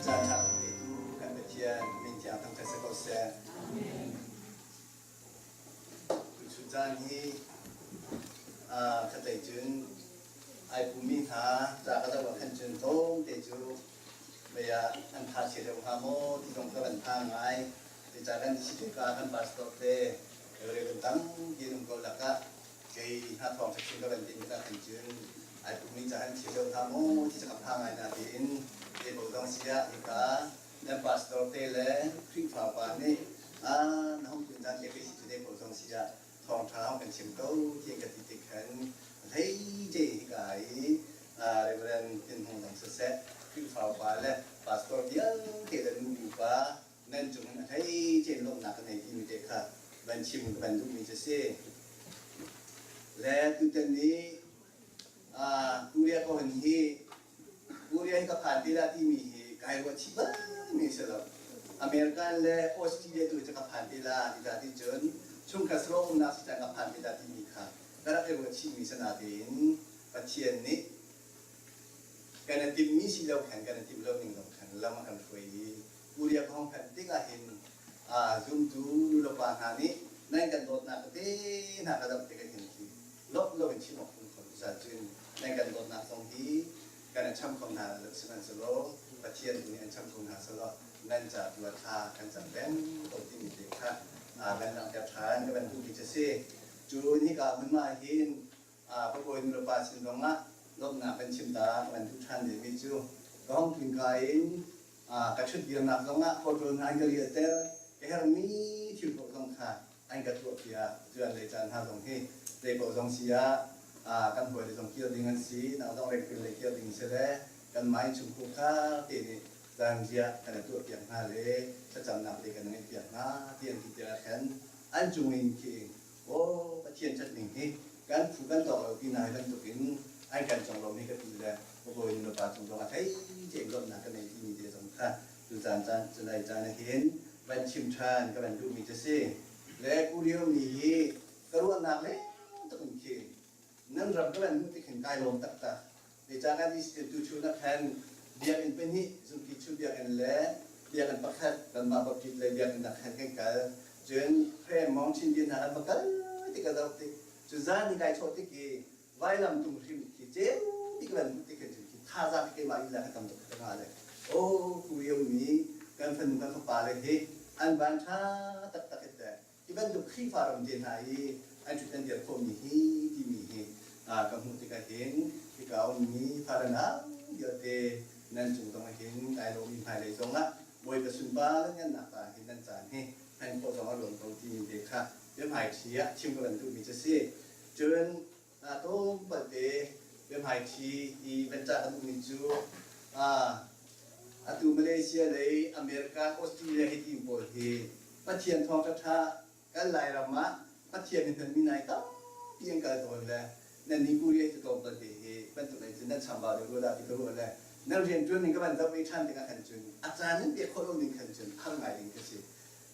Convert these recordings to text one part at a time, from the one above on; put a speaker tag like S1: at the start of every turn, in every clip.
S1: Caan ṭha kan petu kan Pathian min thiang thangṭhat si ko seh. Tuchun caan hi khatlei cun ai pummi hna ca ka zoh ah khan cun tlawmte cu mei ah an tha chia deuh hnga maw ti zong ka van phang ngai. Zeicah kan si tikah kan pastor te Reverend tampi an um ko lakah kei hna thawng ṭha chin ka van ti tikah khan cun ai pummi ca han chia deuh hnga maw ti cu ka phang ngai nain zeipaoh zong si ah hika nan pastor te le Khrihfa pa nih na hung tlun caan te kei si cu zeipaoh zong si ah thawngṭha hong kan chim ko ti an ka ti tik khan hleice hika i Reverend Tin Hmung zong siseh Khrihfa upa le pastor vialte le nu upa nan cung in a hleice in lawmhnak ka nei timi te kha van chim ka van duhmi cu si. Le tutan ni Korea ko hin hi Korea hi ka phan te la timi hi kai ruah chih bal mi si lo. American le Australia tu hi ka phan te la ti ta ti cun chungkhat sro umnak si cang ka phan te la timi kha ka rak i ruah chih mi si natein Pathian nih kan i timhmi si lo khan kan i timh lo ning zong khan lam a kan hruai i Korea ka hong phanh tikah hin zumtu nulepa hna nih nan kan dawtnak tete hna ka damh tikah hin khi lawmh loin chim awk um kho cun nan kan dawtnak zong hi kan i cham kho hna lo sihmanhsehlaw Pathian tu nih an cham kho hna selaw nan ca tu ah thla kan cam peng ko timi te kha kan langhter ṭhan ka van duhmi cu a si. Cu hika hmun ah hin Papawi nulepa sin zongah lawmhnak kan chim ta ka van duh ṭhan vemi cu ka hong tlun ka in ka ṭhut dirnak zongah hotel hna an ka riahter ka herhmi thil paoh zong kha an ka tuahpiak tuan lei caan hna zong hi zeipaoh zong si ah kan hawile zong kir ding an si nang zong rengpil lei kir ding si le kanmah innchungkhur kha te nih zaanriah kan i tuahpiak hna le thlacamnak te kan ngeihpiak hna ti an ti tikah khan an cung in khi Aw Pathian ṭhat ning hi kan phu kan tawk lo ti hna hi bantukin an kan conglawm hi ka ti le ka bawi nu le pa cung zong a thei tein lawmhnak ka nei timi te zong kha tuzaan caan culai caan ah hin van chim ṭhan ka van duhmi cu si. Le Korea mi hi ka ruahnak leng tuk in khi nan ram ka van hmuh tik hin kai lawm taktak. Zeicah kan tu chun ah khan biakinn pahnih zungki chu biakinn le biakinn pakhat kanmah Baptist lei biakinn ah khan kan kal. Cun Hre Mong Chin bia hna kan va kal tik ka zoh tik cu zan ni kai chawh tik i vailam tung hrim khi ceu ti ka van hmuh tik khan cun khi thazaang khi keimah lila kha tam tuk ka ngah le aw Korea mi kan fanu kan fapa le hi an van ṭha taktak hi teh Hi bantuk Khrihfa ram te hna i an ṭhut an dir khawhmi hi timi hi ka hmuh tikah hin hika a ummi Faranang vialte nan cung zong ah hin kai lawm i hmailei zongah Bawipa sunpar le ngannak caah hin nan caan hi hman khawh zong a luan ko timi te kha biahmaiṭhi ah chim ka van duhmi cu a si. Cun tlawmpal te biahmaiṭhi i van cah ka duhmi cu atu Malaysia lei America, Australia hi ti pawl hi Pathian thawngṭha ṭha kan Lairam ah Pathian nih hmanmi nai tampi an kal tawn le nan nih Korea hi tlawmpal te hi bantuk in cun nan chambau deuh rua dah ti ka ruah le nan rianṭuan ning ka van zoh ve ṭhan tikah khan cun a caan nan pek khawh lo ning khan cun har ngai ding ka si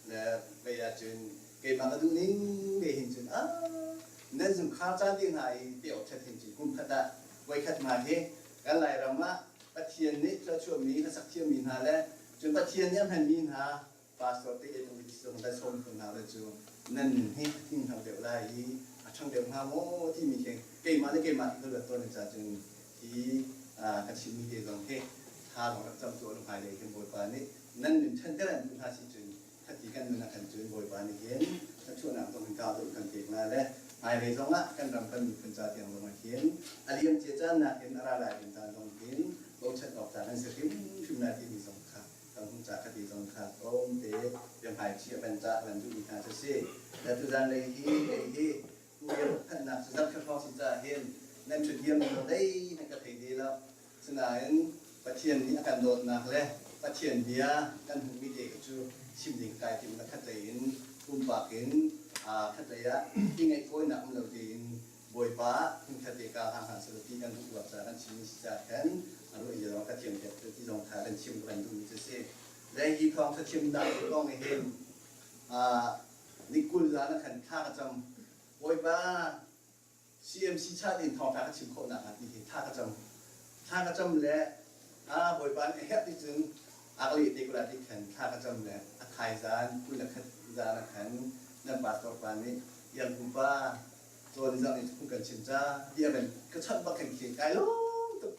S1: le vei ah cun keimah ka duh ning ve hin cun ah nan zungkhar caan te hna i pe awk ṭhat hin cun kum khat ah voikhat hna hi kan Lairam ah Pathian nih thluachuahmi hlasak thiammi hna le cun Pathian nih a hmanmi hna pastor te in zong kan sawm khun hna le cu nan nun hi a hninghno deuh lai i a ṭhang deuh hnga maw timi khi keimah le keimah ka ruat tawn ca cun hi ka chimmi te zong hi thla zong rak cam tuah hmailei hin Bawipa nih nan nun ṭhanter an duh hna si cun khati kan nun ah khan cun Bawipa nih hin thluachuahnak zong in kau deuh kan pek la le hmailei zong ah kan ram kan miphun ca tiang zong ah hin a liam cia caan nakin a ra lai ding caan zong hin bochan awk tlak an si hrimhrim lai timi zong kha kan hung ca khati zong kha tlawmte biahmaiṭhi a van cah van duhmi hna cu si. Le tuzan lei hi kei hi Korea phanhnak cu zarh khat hrawng si caah hin nan ṭhut diam lo dei nan ka thei te lo. Sinain Pathian nih a kan dawtnak le Pathian bia kan hmuhmi te kha cu chim ding kai tim na khat lei in pumpak in khat lei ah i ngaih fawinak um lo tein Bawipa hmunkhat te ka hlang hna selaw ti kan duh ruak caah kan chimmi si caah khan a ruah i ka thiam deuh ti zong kha kan chim ka kan duhmi cu si. Le hi thawngtha chim dah kong hin ni 20 zan ah khan thla ka cam. Bawipa CMC chat in thawngtha ka chim khawh nakhnga ti hi thla ka cam. Thla ka cam le Bawipa nih a herh ti cun A ka leh te ko lai ti khan thla ka cam le a thaizan 21 zan ah khan nan pastor pa nih Iangku pa cawn zang in phung kan chim ca ti a van ka chawnh bak khan khi kai lawm tuk.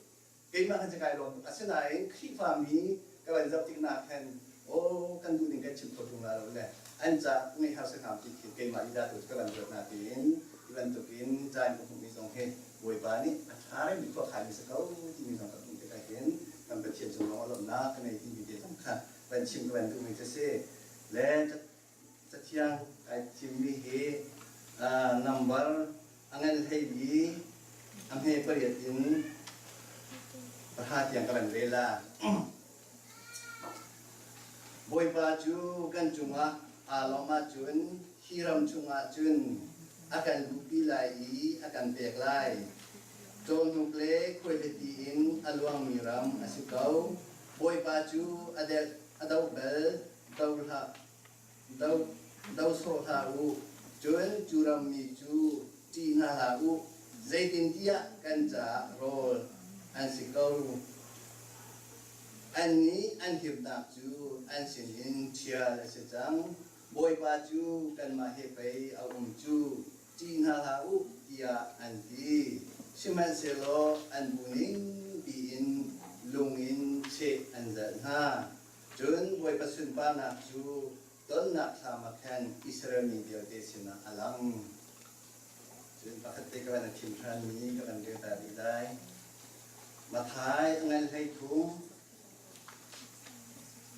S1: Keimah khan kai lawm tuk. Asinain Khrihfami ka van zoh tik nak khan aw kan duh ning kan chim kho ṭung la lo le an ca ngeih har si hram ti khi keimah lila tu ka van ruat na tiin hi bantukin ca in ka hmuhmi zong hi Bawipa nih a ṭha mi khuakhanmi si ko timi zong ka hmuh tikah hin kan Pathian cung lawng lawmhnak ka nei timi te zong kha van chim ka van duhmi cu si. Le Cathiang kai thimmi hi number a ngan 14 a hme pariat in pahra tiang ka van rel la. Bawipa cu kan cungah aa lawmh ahcun hi ram chungah cun a kan luhpi lai i a kan pek lai. Cawhnuk le khuaihliti in a luangmi ram a si ko. Bawipa cu a delh a doh bal do hlah do, do sawh hlah u. Cun cu rammi cu ṭih hna hlah u, zeitintiah kan caah rawl an si ko. Annih an himnak cu an sinin ṭhial a si cang. Bawipa cu kanmah he pei a um cu, ṭih hna hlah u, tiah an ti. Sihmanhsehlaw an bu ning piin lung in cheh an zalh hna. Cun Bawipa sunparnak cu tonnak thlam ah khan Israel mi vialte sinah a lang. Cun pakhat te ka van a thim ṭhanmi ka van rel ta rih lai. Matthai a ngan 13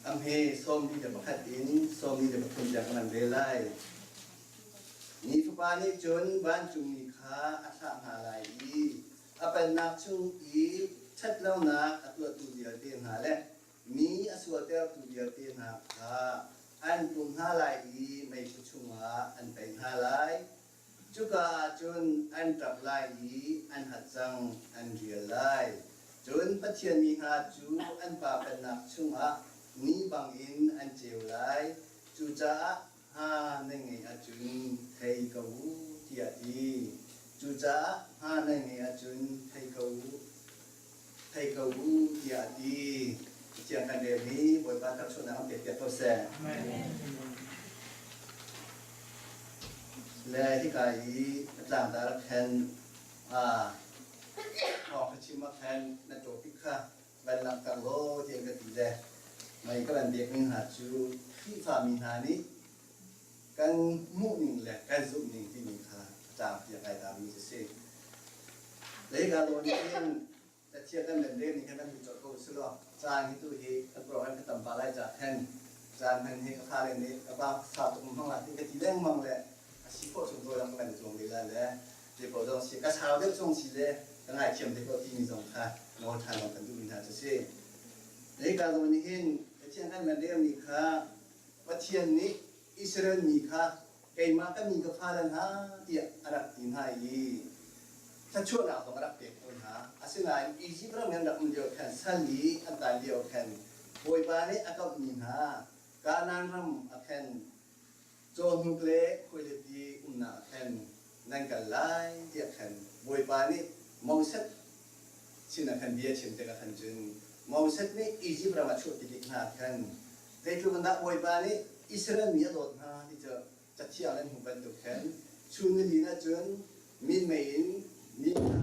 S1: a hme 41 in 43 tiang ka van rel lai. Ni Fapa nih cun vancungmi kha a thlah hna lai i a pennak chung i ṭhatlonak a tuahtu vialte hna le mi a sualtertu vialte hna kha an pum hna lai i meiphu chungah an pei hna lai. Cuka ah cun an ṭap lai i an hatcang an rial lai. Cun Pathian mi hna cu an Pa pennak chungah ni bangin an ceu lai. Cucaah hna nan ngeih ahcun thei ko u, tiah a ti. Cucaah hna nan ngeih ahcun thei ko u, thei ko u, tiah a ti. Pathian kan rel hi Bawipa thluachuahnak an pek piak ko seh. Le hika i a tlangtar ah khan thawng ka chim ah khan na topic kha van langhter law tiah ka ti le mei ka van pekmi hna cu Khrihfami hna nih kan hmuhning le kan zumhning timi kha a tlangpi a kai tami cu si. Leika law nih hin Pathian kan men rel ning kha kan duh colh ko si law caan hi tu hi kan program ka tam pa lai ca khan caan hman hi ka fale nih ka pa sa tuk hmang la ti ka ti lengmang le a si khawh chung tawi lang ka van zuam ve la le te ko zong si ka sau deuh chung si le ka ngaithiam te ko timi zong kha nawl ṭhan zong kan duhmi hna cu si. Leika zawn nih hin Pathian kan men relmi kha Pathian nih Israel mi kha keimah ka mi ka fale hna tiah a rak ti hna i thluachuahnak zong a rak pek ko hna. Asinain Izipt ram in an rak um lio khan sal i an tan lio khan Bawipa nih a kamhmi hna Kanaan ram ah khan cawhnuk le khuailipi umnak ah khan nan kal lai tiah khan Bawipa nih Moses sinah khan bia chim tikah khan cun Moses nih Izipt ram ah chuahpi tik hna khan zeitluk in dah Bawipa nih Israel mi a dawt hna ti cu Cathiang an hmuh bantuk khan chun nilin ah cun minmei in mi kha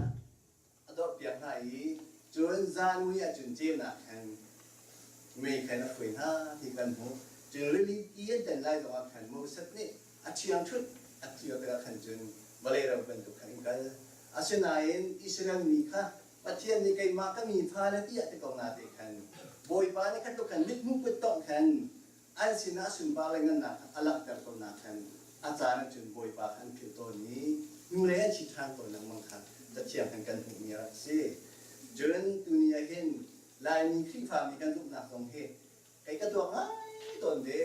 S1: a dorhpiak hna i cun zan mui ahcun ceunak khan mei khan a hruai hna ti kan hmuh. Cun rili ti an tan lai zongah khan Moses nih a ṭhiangṭhunh a ṭial tikah khan cun vawlei ro bantuk khan in kal. Asinain Israel mi kha Pathian nih keimah ka mi fale tiah ti ko na te khan Bawipa nih kha tluk khan mithmuh kut tongh khan an sinah sunpar le ngannak kha a langhter ko nak khan a caan ah cun Bawipa kha an philh tawn i hnulei an chit ṭhan tawn lengmang kha Cathiang khan kan hmuhmi a rak si. Cun tuni ah hin Laimi Khrihfami kan zumhnak zong hi kei ka tuak ngai tawn ve.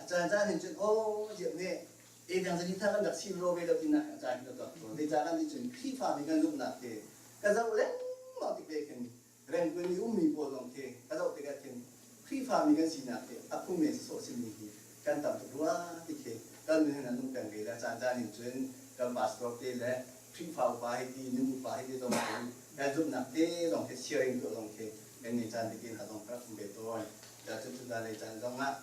S1: A caan caan hin cun aw ziah nih edang zali tha kan rak sim ro ve lo tinak a caan hin ka tuak tawn. Zeicah kan ti cun Khrihfami kan zumhnak hi ka zoh lengmang tik ve khin Rengtuan i ummi pawl zong khi ka zoh tikah khin Khrihfami kan sinak hi a phung men sawsawh simi hi kan tam tuk rua ti khi kan nun hin a nung peng ve le caan caan in cun kan pastor te le Khrihfa upa hi ti nu upa hi ti zong cun kan zumhnak te zong khi sharing tuah zong khi kan ngei caan te hna zong ka rak um ve tawn. Cucu tuzan lei caan zongah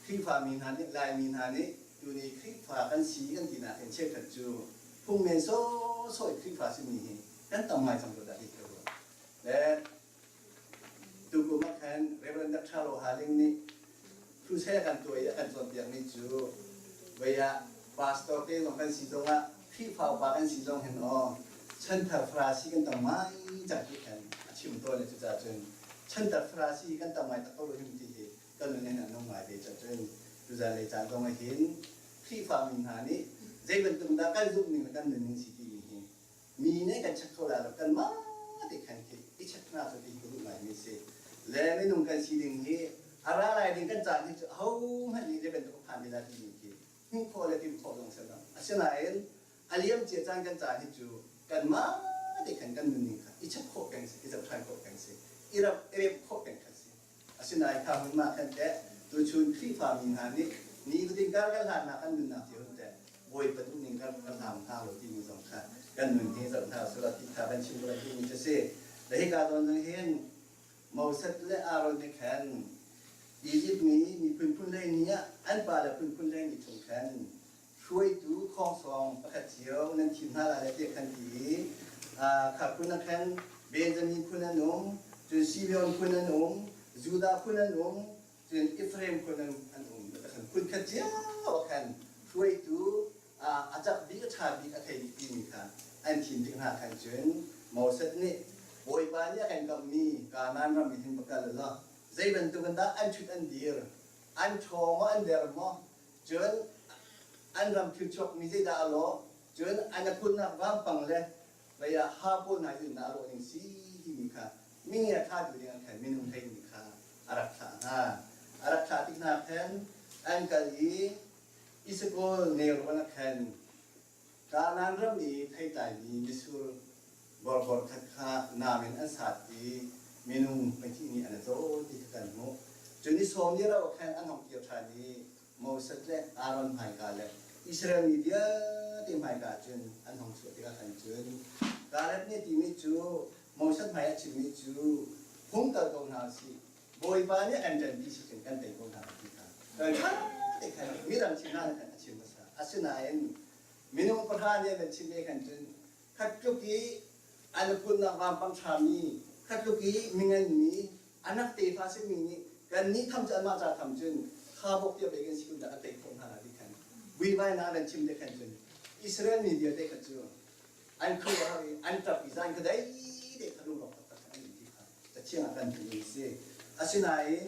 S1: Khrihfami hna nih Laimi hna nih tuni Khrihfa kan si kan tinak hin cheukhat cu phungmen sawhsawh i Khrihfa simi hi kan tam ngai cang ko dah ti ka ruah. Le tukum ah khan Reverend Dr. Ro Ha Ling nih crusade kan tuah i a kan cawnpiakmi cu voi ah pastor te zong kan si zongah Khrihfa upa kan si zong hin aw chanthar Farasi kan tam ngai cang ti khan a chim tawn le cucaah cun chanthar Farasi kan tam ngai tak ko lo him ti hi kan nun hin a nung ngai ve cun tuzan lei caan zong ah hin Khrihfa mi hna nih zei bantuk dah kan zumh ning le kan nun ning si timi hi mi nih kan check kho lai lo kanmah te khan khi i check hna cu ti ka duh ngai mi si le minung kan si ding hi a ra lai ding kan caan hi cu ahohmanh nih zei bantuk phan ti la timi khi hmuh khawh le timh khawh zong si lo asinain a liam cia caan kan caan hi cu kanmah te khan kan nunning kha i check khawh peng si i zoh ṭhan khawh peng si i rap i remh khawh peng kha si Asinain kha hmun ah khan teh tuchun Khrihfa mi hna nih nifatin kar kan hlannak kan nunnak cio hin teh Bawipa duhning kan kan hlang hna lo timi zong kha kan nun hi zoh hna usih law ti kha kan chim ko lai timi cu si. Le hika zawn zong hin Moses le Aaron nih khan Izipt mi miphun phun hlei ni ah an pale phun phun hlei ni chung khan hruaitu khawngsawng pakhat cio nan thim hna lai le tiah khan ti i kha phun ah khan Benjamin phun an um, cun Simeon phun an um, Judah phun an um, cun Ephraim phun an um. Khan phun khat cio ah khan hruaitu a cak bik a ṭha bik a thei bik timi kha an thim tik hna khan cun Moses nih Bawipa nih a kan kamhmi Kanaan ram i hin va kal law zei bantuk in dah an ṭhut an dir, an ṭhaw maw an der maw, Cun an ram thil chuakmi zeidah a lawh? Cun an a kulhnak vampang le vei ah ha pawl hna in a lawh ding si timi kha mingia thla tu ding ah khan minung hleimi kha a rak thlah hna. A rak thlah tik hna khan an kal i Isakol nelrawn ah khan Kanaan ram i theitlaimi mitsur borbor khat kha nam in an sat i minung pahnih nih an i cawn ti kha kan hmuh. Cun ni sawm ni rauh ah khan an hung kir ṭhan i Moses le Aaron hmaika le Israel mi vialte hmaika ah cun an hung chuah tikah khan cun Caleb nih a timi cu Moses hmai a chimmi cu hung kal ko hna usih Bawipa nih a kan ṭanpi si cun kan tei ko hna ti kha ṭha te khan midang sin ah khan a chim hmasa. Asinain minung pahra nih an chim ve khan cun khat tluk i an kulhnak vampang ṭhami, khat tluk i minganmi, anak tefa simi nih kannih tham cu anmah ca tham cun kha bawk tiah pei kan si kun dah kan tei khawh hna la ti khan vuivainak an chim te khan cun Israel mi vialte kha cu an khuaruahhar i an ṭap i zan kha dai te kha lungrawk taktak an um ti kha Cathiang ah kan hmuhmi a si. Asinain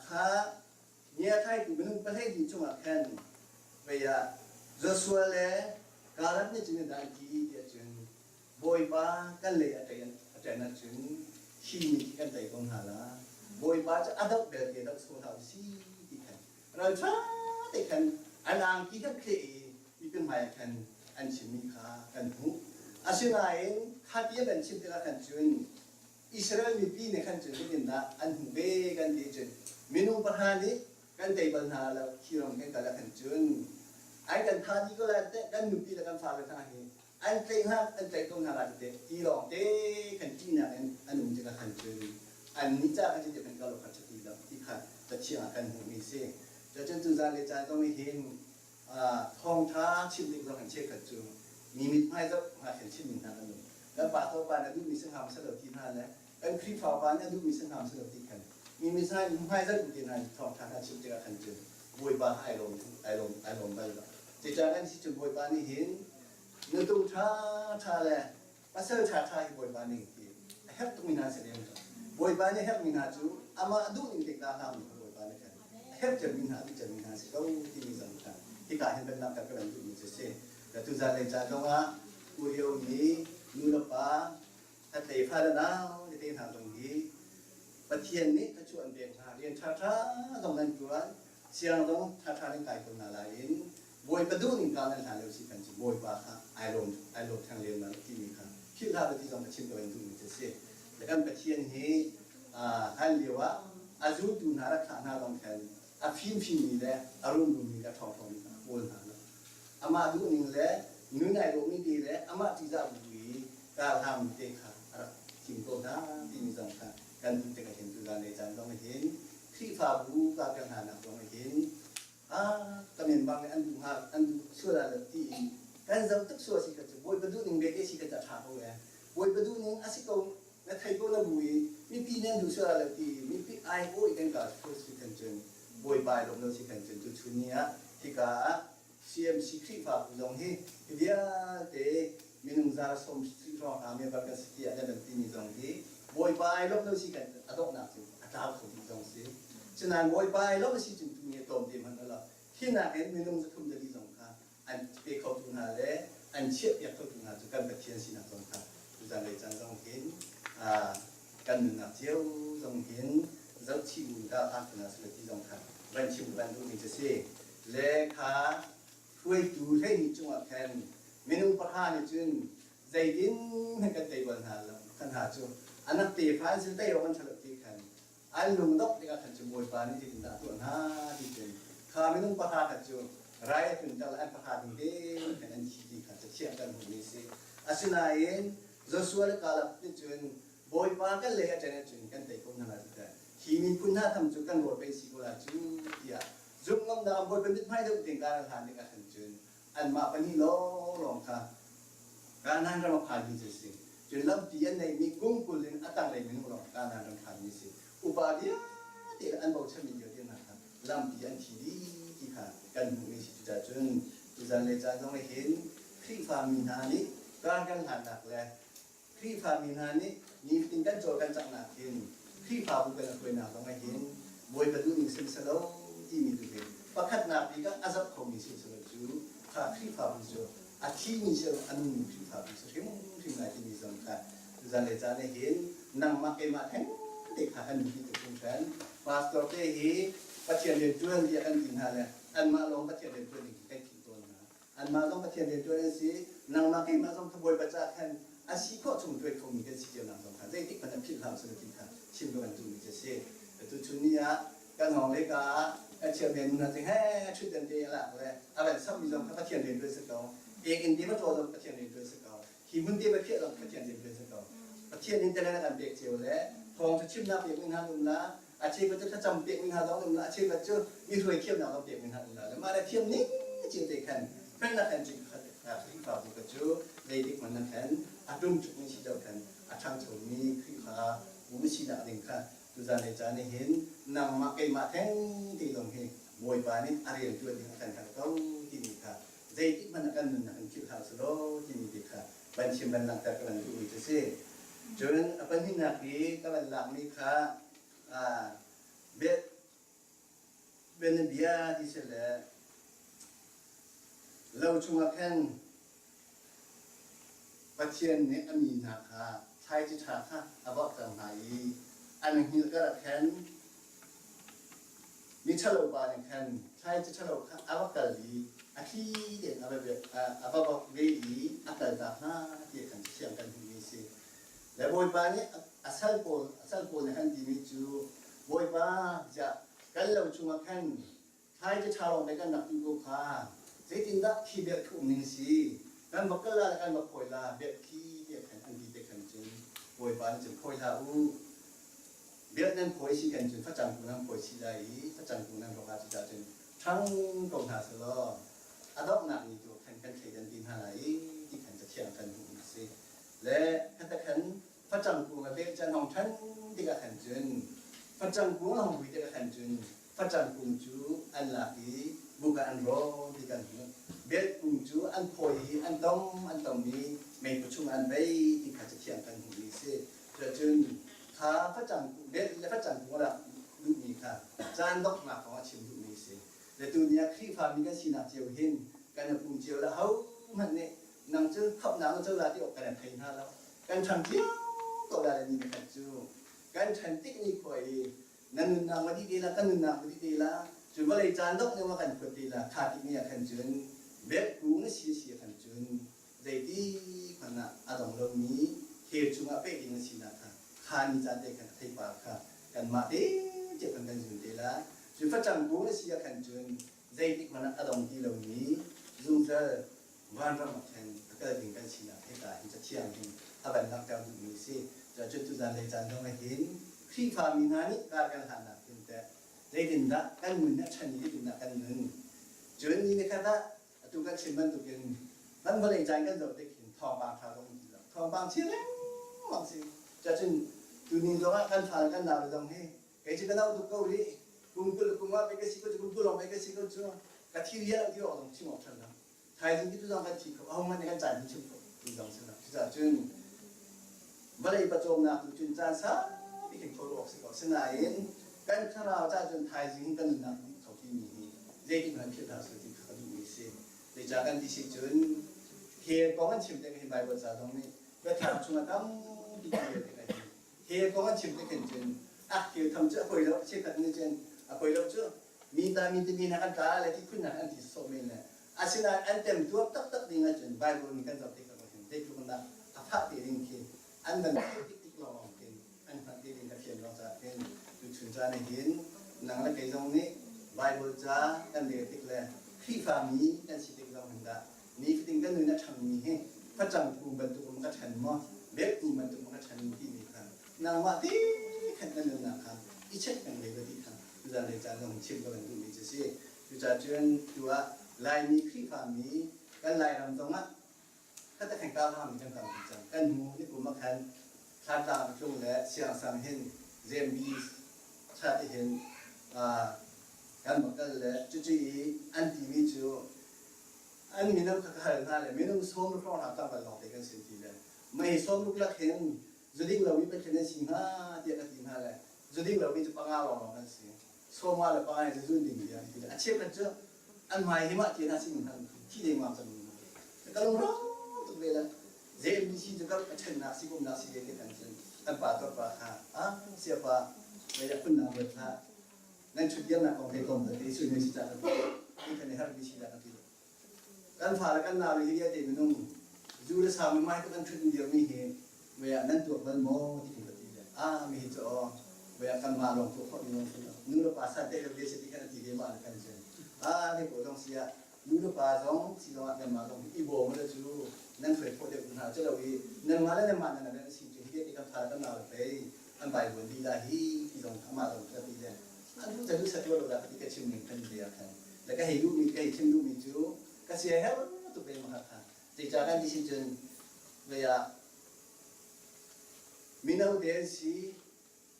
S1: kha ngiathaitu minung pahleihnih cungah khan vei ah Joshua le Caleb nih cun dah an ti tiah cun Bawipa kan lei a ṭan ahcun hi mi khi kan tei ko hna la. Bawipa cu a doh belte doh sawh hlah u si ti khan ralṭha te khan an angki khan thleh i mipi hmai ah khan an chimmi kha kan hmuh. Asinain kha ti an chim tikah khan cun Israel mipi nih khan cun zeitindah an hmuh ve kan ti cun minung pahra nih kan tei bal hna lo khi ram kan kal ah khan cun ai kan tha dih ko lai teh kan nupi le kan fale hna hi an tlaih hna an tlaih ko hna lai teh ti lawng te khan ṭihnak in an um tikah khan cun annih ca khan cuti kan kal awk kha ṭha ti lo ti kha Pathian ah kan hmuhmi si. Cun tuzan le caan zong hin thawngṭha chim ding zong kan cheukhat cu mi mithmai zoh hnga khin chimmi hna kan um. Kan pastor pa nih a duhmi si hnga maw si lo ti hna le kan Khrihfa pa nih a duhmi si hnga maw si lo ti khan mi mithmai zoh ti hna thawngṭha hna chim tikah khan cun Bawipa kha ai lawm ai lawm ai lawm bal lo. Cucaah kan si cun Bawipa nih hin nutung ṭhaṭha le pasal ṭhaṭha hi Bawipa nih hi a herh tukmi hna si lem lo. Bawipa nih a herhmi hna cu amah duhning te kaa hlangmi kha Bawipa nih khan a herh cemmi hna a duh cemmi hna si ko timi zong kha hika hin bannak kan kan duhmi cu si. Tuzan lei caan zongah u lio mi nu le pa khatlei fa le nau tete hna zong hi Pathian nih thluachuah an pek hna rian ṭhaṭha zong nan ṭuan siang zong ṭhaṭha nan kai ko hna lai in Bawipa duhning ka nan hlan lio si khan cu Bawipa kha ai lawm ai lawm theng lem lai timi kha philh hlah ti zong ka chim ko in duhmi cu a si. Kan Pathian hi hlan lio ah a zultu hna rak thlah hna zong khan a fimfimmi le a rumrummi le a ṭhawngṭhawngmi kha a kawl hna lo. Amah duhning le nun ai dawhmi te le amah ṭihzah bu i karhlangmi te kha a rak thim ko hna timi zong kha. kan hmuh tikah hin tuzan lei caan zong hin Khrihfabu ka kan hnanak zong hin ah ka member nih an duh hnga an duh sual ah ti in kan zoh tuk sual si kha cu Bawipa duh ning bete si kha ca ṭha ko e. Bawipa duh ning a si ko na thei ko na bu i mipi nih an duh sual ah lo ti mipi ai aw i kan kal si khan cun Bawipa ai lawm lo si khan cun tuchun ni ah hika ah CMC Khrihfabu zong hi hi vialte minung za sawm hrawng hna member kan si tiah nan van timi zong hi Bawipa ai lawmh lo si kan a donghnak cu a tlau kho dih zong si. Cunain Bawipa ai lawmh si cun tu nih tlawmte hmanh a lo. Hi nakin minung zathum zali zong kha an pe khotu hna le an chiahpiak khotu hna cu kan Pathian sinak zong kha tuzan lei caan zong hin kan nunnak cio zong hin zohchih bu in kal hna hna sila ti zong kha van chim van duhmi cu si. Le kha hruaitu 12 cungah khan minung pahra nih cun zeitin hmanh kan tei bal hna lo kha hna cu anak tefa an si tei awk an ṭha lo ti khan an lungdongh tikah khan cu Bawipa nih zeitindah a tuah hna ti cun kha minung pahra kha cu rai a tlunter le an pahra ding tein khan an thi ti kha cathiang kan hmuhmi a si. Asinain Joshua le Kaleb nih cun Bawipa kan lei a ṭan ahcun kan tei ko hna lai ti hi miphun hna tham cu kan rawl pei si ko lai cu tiah zumhngamnak an Bawipa mithmai deuh tein kar an hlan tikah khan cun anmah pahnih lawnglawng kha Kanaan ram a phanmi cu a si. Cun lampi an neihmi kum 20 in a tanglei minung lawng Kanaan ram phanmi a si. Upa vialte le an bochanmi vialte hna kha lampi an thi dih ti kha kan hmuhmi a si. Cucaah cun tuzan le caan zong hin Khrihfa mi hna nih kar kan hlannak le Khrihfami hna nih nifatin kan cawl kan canghnak hin Khrihfabu kan hruainak zong ah hin Bawipa duhning si selo timi tu hi pakhatnak bik ah a zoh khomi si selo cu kha Khrihfabu cu a thimi si a nungmi Khrihfabu si hrimhrim lai timi zong kha tuzan le caan ah hin nangmah keimah theng te kha kan biapi tuk hringhran. Pastor te hi Pathian rianṭuan tiah kan ti hna le anmah lawng Pathian rianṭuan ding kan khinh tawn hna. Anmah zong Pathian rianṭuan an si. Nangmah keimah zong kha Bawipa caah khan a si khawh chung ṭuai khomi kan si cionak zong kha zeitik hmanh ah philh hlah usih ti kha chim ka van duhmi cu a si. Tuchun ni ah kan hawng le ka ah kan chiahmi nu hna cu he ṭhutdan te a lak le a van sammi zong kha Pathian rianṭuan si ko. Ek-inn te va ṭawl zong Pathian rianṭuan si ko. Hi hmun te va phiah zong Pathian rianṭuan si ko. Pathian in talent a kan pek cio le thawng cu chimnak pek mi hna an um la, a cheukhat cu thlacam pekmi hna zong an um la, a cheukhat cu mi hruai thiamnak zong pekmi hna an um la le mah le thiam ning cio te khan felnak khan cu Khrihfabu ka cu zeitik hmanh ah khan a ṭumṭukmi si lo khan a ṭhangchomi Khrihfa bu sinak ding kha tuzan lei caan ah hin nangmah keimah theng te zong hi Bawipa nih a rian ṭuan ding a kan herh ko timi kha zeitik hmanh ah kan nunnak in philh hlah usih timi te kha van chim van langhter ka van duhmi cu a si. Cun a pahnihnak i ka van lakmi kha bianabia ti si le lo chungah khan Pathian nih a mi hna kha thlaici ṭha kha a vorhter hna i an hngilh karah khan miṭhalo pa nih khan thlaici ṭhalo kha a va kal i a thli tein a va vok ve i a kaltak hna ti khan thiang kan hmuhmi a si. Le Bawipa nih a sal pawl a sal pawl nih an timi cu Bawipa tiah kan lo chungah khan Thlai cu ṭha lawng pei kan rak tuh ko kha. Zeitindah khi belh khi um ning si? Kan va kal la le kan va phawi la, belh khi tiah khan an ti te khan cun Bawipa nih cun phawi hlah u. Belh nan phawi si kan cun facang kung nan phawi chih lai i facang kung nan rawk ah cucaah cun ṭhang ko hna selaw a donghnak ni tu khan kan thleidan ti hna lai i ti khan cathiang kan hmuhmi a si. Le khata khan facang kung a belh can hong ṭhan tikah khan cun facang kung a hong vui tikah khan cun facang kung cu an lak i buk ah an rawn ti kan hmuh. Belh kung cu an phawi i an tom an tom i meiphu chungah an vei ti kha cathiang kan hmuhmi a si. Cuahcun kha facang belh le facang kung a rak duhmi kha caan donghnak kong a chim duhmi a si. Le tuni ah Khrihfami kan sinak cio hin kan i pum cio le hohmanh nih nang cu khamhnak na co la ti awk kan i thei hna lo. Kan ṭhang cio ko lai le ni pakhat cu kan ṭhan tik ni khua i na nunnak ma dih te la kan nunnak ma dih te la cun vawlei caan dongh ning ma kan phuat te la kha tik ni ah khan cun belh kung na si si khan cun zeiti hmanh ah a dong lomi hell chungah peh ding na sinak kha kha ni caan te khan a theipar kha kanmah te cio khan kan zun te la cun facang kung na si ah khan cun zeitik hmanh ah a dong ti lomi zungzal vanram ah khan a kal ding kan sinak hika hin cathiang hin a van langhter duhmi a si. Cuacun tuzan lei caan zong ah hin Khrihfami hna nih kar kan hlannak hin teh zeitindah kan nun a ṭhan i zeitindah kan nun? Cun ni nikhat ah atu kan chim bantukin kan vawlei caan kan zoh tik hin thawngpang ṭha zong um ti lo. Thawngpang chia lengmang si. Cacun tuni zongah kan fale kan nau zong hi kei cu ka no tuk ko rih. Kum 20 kum ah pei ka si ko cu kum 20 lawng pei ka si ko cu ka thi rial lo ti awk zong chim awk ṭhan lo. Thaizing cu zong kan thi kho aho hmanh nih kan caan hi chim kho ti zong si lo. Cucaah cun vawlei pawcawmnak tu cun caan saupi khin kho awk si ko. Sinain kan thlarau caah cun thaizing hin kan nunnak dih kho timi hi zeitik hmanh philh hlah seh ti kha ka duhmi si. Zeicah kan ti si cun hell kong an chim tik hin Baibal ca zong nih biathlam chungah tampi kan rel tikah hin hell kong an chim tik hin cun a hell tham cu a poi lo cheukhat nih cun a poi lo cu mi ta mi timi hna kan tla le ti phunnak an ti sawh men le asinain an temtuar taktak ding ahcun Bible nih kan zoh tik ah hin zeitluk in dah a fah te ding khi an van theih tik tik lawng khin an hngalh te ding ka fian ruang caah khin tuchun caan ah hin nang le kei zong nih Bible ca kan rel tik le Khrihfami kan si tik zong hin dah nifatin kan nun a ṭhangmi hi facang kung bantuk in ka ṭhan maw belh kung bantuk in ka ṭhan timi kha nangmah te khan kan nunnak kha i check peng ve ti kha tuzan lei caan zong chim ka van duhmi cu si. Cucaah cun tu ah Laimi Khrihfami kan Lairam zongah khatakhen karhangmi kan tampi cang. Kan hnu ni kum ah khan Thantlang tlung le Siangsang hin Zembi chat hin kan va kal le cucu i an timi cu an mino kha ka hal hna le minung sawm hrawng hna tlangval lawng te kan si ti le mei sawm ruk lak hin zuding lomi Pathian an si hnga tiah ka ti hna le zuding lomi cu panga lawnglawng kan si. Sawma le pa he zun ding bia ti le a cheukhat cu an hmai hi mah ti hna sin hna thi dengmang cang ka lungrawng tuk ve le JMBC cu ka ṭhennak si kumnak si ve te kan cun kan pa tor pa kha a siapa lei a phunnak ruat hlah nan chut diamnak kong thei kong te su ne si ca kan ti kan i har mi si dah kan ti Kan fale kan naule hi vialte minung zu le sa mai kan ṭhut liomi hi mei ah nan tuak bal maw ti kan ka ti le ah mi hi cu aw mei ah kanmah lawng tuah khawh ding lawng si lo nu le pa san te lo ve si ti khan a ti ve ma kan cun ah ni ko zong si ah nu le pa zong si zong ah kanmah zong i bawm le cu nan hruai khawh deuh hna cu lo i nanmah le nanmah nan nan si cu hi vialte kan fale kan naule pei an Bible lila hi ti zong amah zong ka ti le an duh ca duh sat lo la ka ti ka chim ning kan bia khan le ka hei duhmi ka hei chim duhmi cu ka sia her tuk ve ma kha zeicah kan ti si cun vei ah mino te an si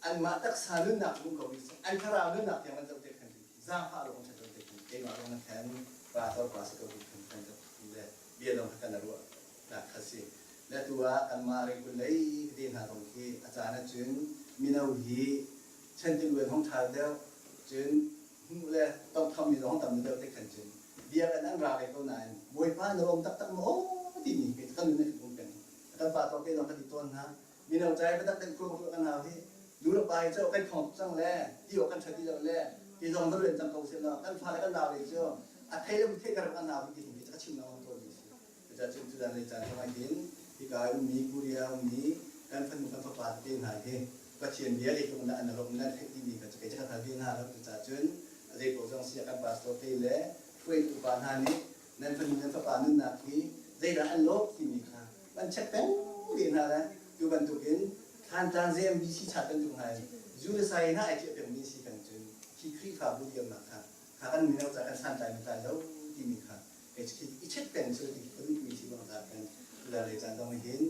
S1: anmah taksa nunnak hmu ko an thlarau nunnak tiang an zoh te khan zaangfah lawng ṭhat te khan keimah lawng na khan pa tor pa si ko khan kan zoh le bia dong kha kan ruah nak kha si le tu ah kanmah ringkun lei te hna zong khi a caan ahcun mino hi chantiluan hong ṭha deuh cun hmuh le tawngtham mi zong tam deuh te khan cun biakinn an ra ve ko nain Bawipa na lawm taktak maw timi hi kan nun a um peng kan pa tawk te zong kan ti tawn hna mino cai biatak ten khua ka kan hau hi nu le pa hi cu kan khong tuk cang le ti awk kan ṭha ti lo le ti zong va luan cang ko seh law kan fale kan nau le cu a thei lo thei kar kan nau ti hi ka chim lengmang tawn mi si cucaah cun cudan le caan zong ah hin hika ummi Korea ummi kan fanu kan fapa te hna hi Pathian bia le tluk in an rawk nan theih timi kha kei cu ka hngal ve hna lo. Cucaah cun a zei paoh zong si ah kan pastor te le hruaitu upa hna nih nan fanu nan fapa nunnak hi zeidah an lawh timi kha van check peng ve hna le tu bantukin Thlantlang JMBC chat bantuk hna in zu le sai hna ai ciah pengmi si kan cun hi Khrihfabu dirnak kha kha kan mino ca kan santlai matlai lo timi kha kei cu i check peng cu ti ka duhmi si bang kan le caan zong hin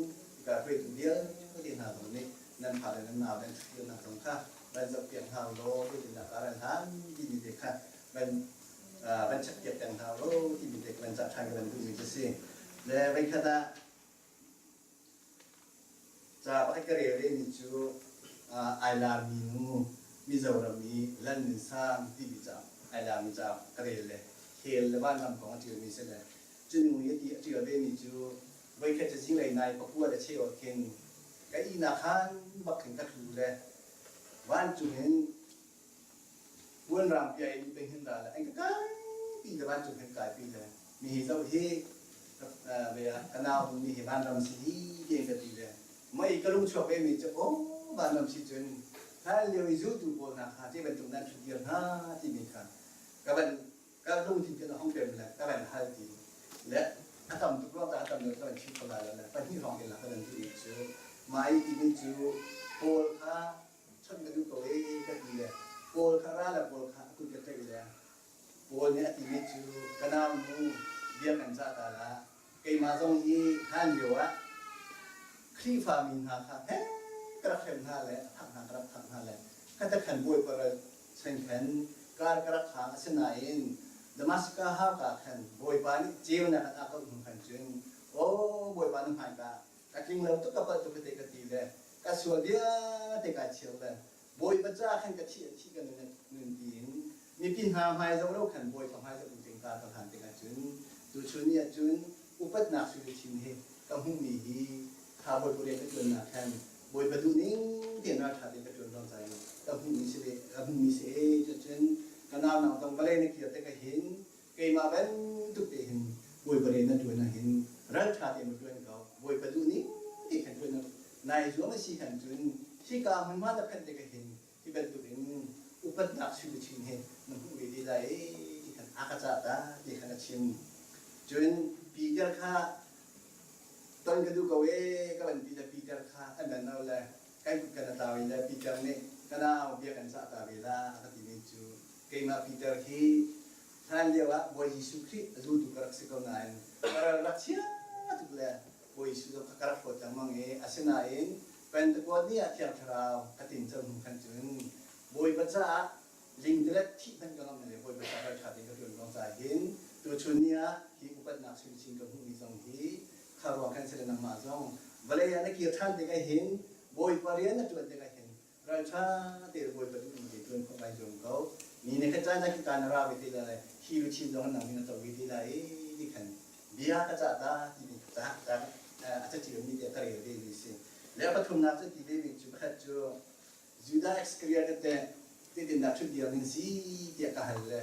S1: ka hruaitu vialte hna zong nih nan fa le nan nau nan ṭhutdirnak zong kha van zohpiak hna law zeitindah kar an hlan timi te kha van van checkpiak peng hna law timi te van cah ṭhan ka van duhmi cu si. Le voikhat ah ca pakhat ka rel vemi cu ai larmi nu Mizoram i Lan Nun Sang timi ca ai larmi ca ka rel le hell le vanram kong a ṭialmi si le cu nu i a ti a ṭial vemi cu voikhat cu zinglei nai pakua le cheu ah khin Ka ihnak khan bak khin ka tlu le vancung in puanrang piai in peng hin ra le an ka kai le vancung hin kai pi le mi hi zoh hi ka nau mi hi vanram si hi ti ka ti le mei ka lung chuak ve mi cu aw vanram si cun hlan lio i zultu pawl hna kha te bantuk nan ṭhut dir hna timi kha ka van ka lungthin kan hong pem le ka van hal ti le a tam tuk ruang a tam deuh ka van chim kho lai lo le pahnih hrawng in la ka van duhmi cu mah i timi cu Paul kha chawnh ka duh. timi cu ka nau nu bia kan cah ta la. Keimah zong hi hlan lio ah Khrihfami hna kha heh ka rak hrem hna le a thah hna ka rak thah hna le khatakhan bawipa ral chan khan kar ka rak hang. Asinain Damaskas hauka khan Bawipa nih ceunak an a kauh hnu khan cun, Aw Bawipa na hmaika ka tling lo tuk ka palh tuk te ka ti le ka sual vialte kai chir le Bawipa ca khan ka thih a thih ka nun nun tiin mipi hna hmai zoh lo khan Bawipa hmai zoh ding ka ka hlan tikah cun tuchun ni ah cun upatnak sui luchin hi ka hmuhmi hi kha Bawipa rian ka ṭuannak khan Bawipa duhning tein ralṭha tein ka ṭuan ruang ca in ka hmuhmi si ve ka hmuhmi si e cucun ka nau nang zong vawlei na kir te ka hin keimah bantuk te hin Bawipa rian na ṭuan ah hin ralṭha tein va ṭuan ko. Bawipa duhning te khan ṭuan nai zuam a si khan cun hika hmunhma na phanh tikah hin hi bantuk in upatnak sui luchin hi na hmuh ve te lai ti khan a ka cah ta ti khan a chim. Cun Peter kha ton ka duh ko ee ka van ti le Peter kha an van no le kan kut kan a tlau i le Peter nih ka nau bia kan cah ta ve la a ka timi cu keimah Peter hi Hlan lio ah Bawi Jesuh Khrih a zultu ka rak si ko nain ka ral rak chia tuk le Bawi Jesuh zong kha ka rak hlawt lengmang i asinain Pentecost ni ah Thiang Thlarau ka tinco hnu khan cun Bawipa caah lingtelet thih hmanh ka ngamh le Bawipa caah ralṭha tein ka ṭuan ruang caah hin tuchun ni ah hi upatnak chinchin ka hmuhmi zong hi kha ruang khan si le nangmah zong vawlei ah na kir ṭhan tikah hin Bawipa rian na ṭuan tikah hin Ralṭha te Bawipa duh ning te ṭuan khawh ngai zuam ko. Mi nih khan caan khi kaan ra ve te lai, hi luchin zong nang nih na co ve te lai ti khan bia ka cah ta ti mi ca ca a caṭialmi te ka rel ve mi si. Le a pathumnak cu ti ve mi cu pakhat cu Judah Iscariot te zeitindah ṭhut dir ning si tiah ka hal le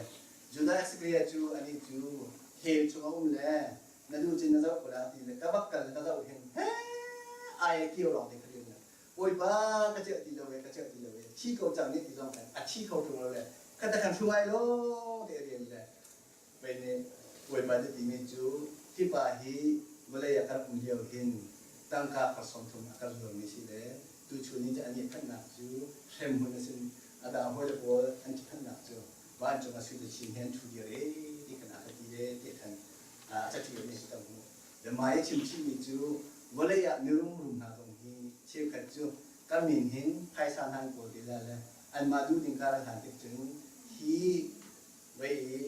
S1: Judah Iscariot cu anih cu hell chung a um le na duh cun na zoh ko la ti le ka bak kal ka zoh hin he ai kio lawng te kha rian Bawipa ka celh ti lo e ka celh ti lo e thi ko cang nih ti zong khan a thi kho ṭung lo le kha ta khan hrungai lo te rian le pei nih Bawipa nih timi cu hi pa hi vawlei ah kan um lio hin tangka far 30 a kan zuarmi si le tuchun ni an i phanhnak cu hremhmun a sin a dang hawi le pawl an phanhnak cu vancung a sui chin he an ṭhu dir e ti khan a ka ti le ti khan a caṭialmi si kan hmuh. Le mah i chimchihmi cu vawlei ah mirum rum hna zong hi cheukhat cu kan min hin phaisa hna an kawl te lai le anmah duh ding kar an hlan tik cun hi vei i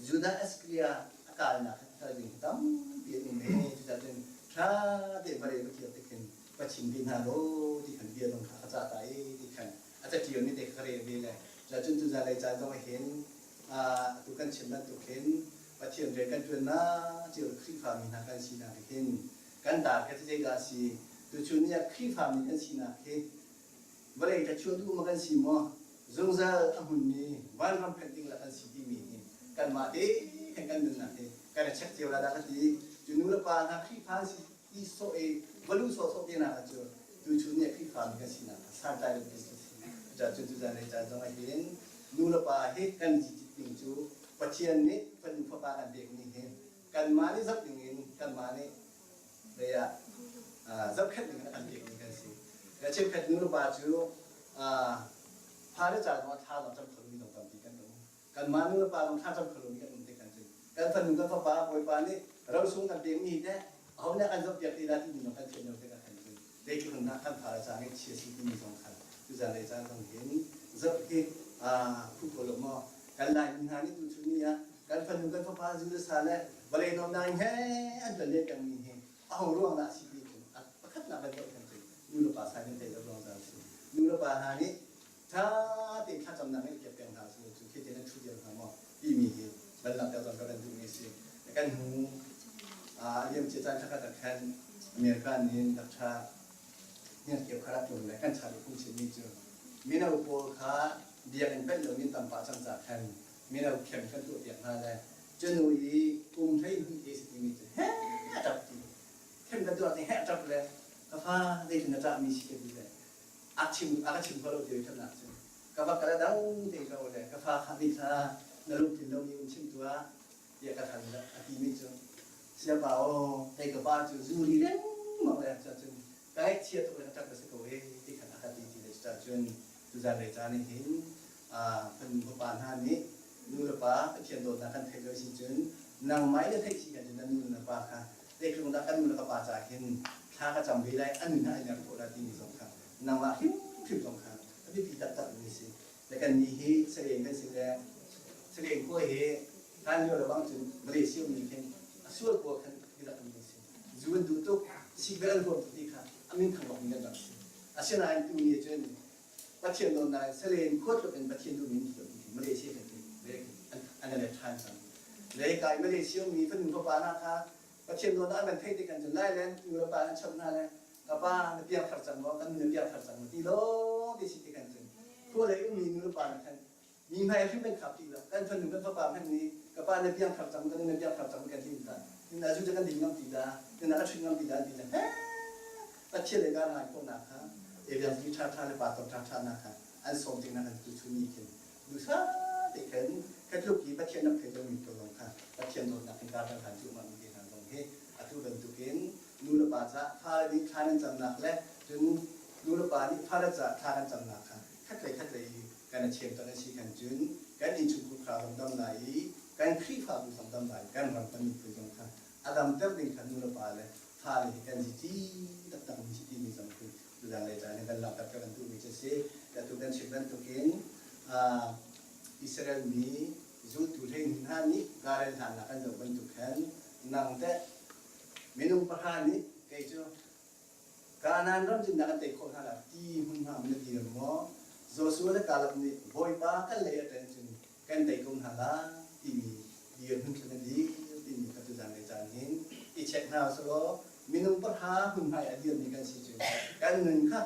S1: Judah Iscariot a kalnak kal ding hi tampi an um e. Cucaah cun ṭha tein vawlei va kir tik hin va chim ve hna law ti khan bia zong kha a cah ta i ti khan a caṭialmi te kha ka rel ve le cucun tuzan lei caan zong ah hin atu kan chim bantuk hin Pathian rian kan ṭuannak cio Khrihfami hna kan sinak hin kan target hi zeidah a si? Tuchun ni ah Khrihfami kan sinak hi vawlei thlachuah duh ma kan si maw? Zungzal a hmunmi vanram phanh ding lah kan si timi hi kanmah te khan kan nunnak hi kan i check cio la dah ka ti. Cu nu le pa hna Khrihfa an si ti sawh i va luh sawhsawh te nak ah cu tuchun ni ah Khrihfami kan sinak kha santlai lo ti si. Cucaah cun tuzan lei caan zong ah hin nu le pa hi kan cicit ning cu Pathian nih fanu fapa kan pekmi hi kanmah nih zoh dingin kanmah nih lei ah zohkhenh dingin a kan pekmi kan si. Le cheukhat nu le pa cu fale ca zong ah thla zong cam kho lomi zong tampi kan um. Kanmah nu le pa zong thla cam kho lomi kan um tik ahcun kan fanu kan fapa Bawipa nih rosung kan pekmi hi teh aho nih a kan zohpiak ti la timi zong kan thiam lo tikah khan cun zeitluk in dah kan fale ca ngaihchia si timi zong khan tuzan lei caan zong hin zoh hi phu ko lo maw. Kan Laimi hna nih tuchun ni ah kan fanu kan fapa zu le sa le vawlei nuamnak in he an tuan len pengmi hi aho ruang dah a si ti cun pakhatnak kan zoh khan cun nu le pa sai nan tei lo ruang zan si. Nu le pa hna nih ṭha tein thlacamnak ngeih piak peng hna cu cu khi te nan ṭhu diam hnga maw timi hi van langhter zong ka van duhmi a si. Kan hnu a liamcia caan thlakhat ah khan America nih Dr. Hniarkeu kha rak tlung le kan chan i phungchimmi cu mino pawl kha biakinn panh loin tam pah cang ca khan mino khem kan tuahpiak hna le cunu i kum 12 te si timi cu he a ṭap ti khem kan tuah ti he a ṭap le ka fa zeitin na ṭahmi si ka ti le a chim a ka chim kho lo ti ṭhatnak cu ka va kal a dang te ko le ka fa kha nih kha na lungtlin lomi um chim tuah tiah ka hal a timi cu siapa aw hei ka pa cu zuri lengmang le cun ka ngaihchia tuk le ka ṭap ka si ko he ti khan a ka ti ti le cucun tuzan lei caan hin kan fapa hna nih. Nu le pa Pathian dawtnak kan theih lo si cun nangmah in na theih si kan cun na nu le na pa kha zeitluk dah kan nu le ka pa ca hin thla ka cam ve lai, an nun ah an mer khawh lai timi zong kha nangmah hrimhrim zong kha a biapi taktak mi si. Le kan nih hi Salen kan si le Salen khua hi hlan lio le bang cun Malaysia mi khin a sual pawl khan biatak mi si. Zu an duh tuk, sikvel an huam tuk ti kha a min thang bak mi kan rak si. Asinain tu ni cun Pathian dawtnak in Salen khua tluk in Pathian duhmi an thiam ti Malaysia kan ti an let ṭhan cang. Le kai Malaysia mi fanu fapa hna kha Pathian dawtnak an van theih tik an cun lai le nu le pa an chawnh hna le ka pa na piang thar cang maw kan nu na piang thar cang maw ti lawng ti si ti kan cun khua lei ummi nu le pa nih khan mi hmai hrim kan khap ti lo kan fanu kan fapa hmanh nih ka pa na piang thar cang kan nu na piang thar cang kan ti ta na zu kan ding ngam ti da na ka ṭhit ngam ti da an ti le he Pathian le kan ngai khawhnak kha eviang zi ṭha ṭha le pa tor ṭha ṭha nak kha an sawm ding na kan tu chun ni khin duhsah te khan ka tluk i Pathian rak thei lomi ko zong kha Pathian dawtnak in kar kan hlan cuahmah mi te hna zong hi atu bantukin nu le pa ca fale nih thla nan camnak le cun nu le pa nih fale ca thla kan camnak kha khatlei khatlei i kan a chem tak an si khan cun kan innchungkhar kha zong dam lai i kan Khrihfabu zong dam lai kan ram kan miphun zong kha a damter ding kha nu le pa le fale hi kan si taktak mi si timi zong khi tuzan lei caan in kan langhter kan duhmi cu si. Atu kan chim bantukin Israel mi zultu hlei hna nih garel hlannak kan zoh bantuk khan nang teh minung pahra nih kei cu Kanaan ram cun na kan tei khawh hna la ti hmunhma na dir maw? Joshua le Caleb nih Bawipa kan lei a ṭan cun kan tei ko hna la timi dirhmun kha na dir timi kha tuzan lei caan hin i check hna usulaw minung pahra hmunhma i a dirmi kan si cu kan nun kha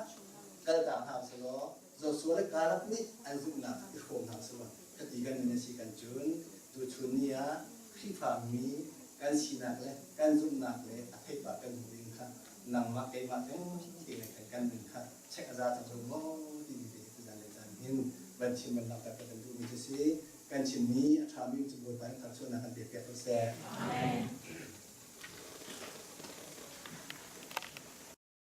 S1: kaltak hna usulaw Joshua le Caleb nih an zumhnak i hrawm hna usulaw khati kan nun a si kan cun tuchun ni ah Khrihfa mi kan sinak le kan zumhnak le a theipar kan hmuh ding kha nangmah keimah teng te le khan kan nun kha check a za cang lo maw timi te hi tuzan le caan hin van chim van langhter ka kan duhmi cu si. Kan chimmi a ṭhami cu Bawipa nih thluachuahnak kan pek piak ko seh.
S2: Amen.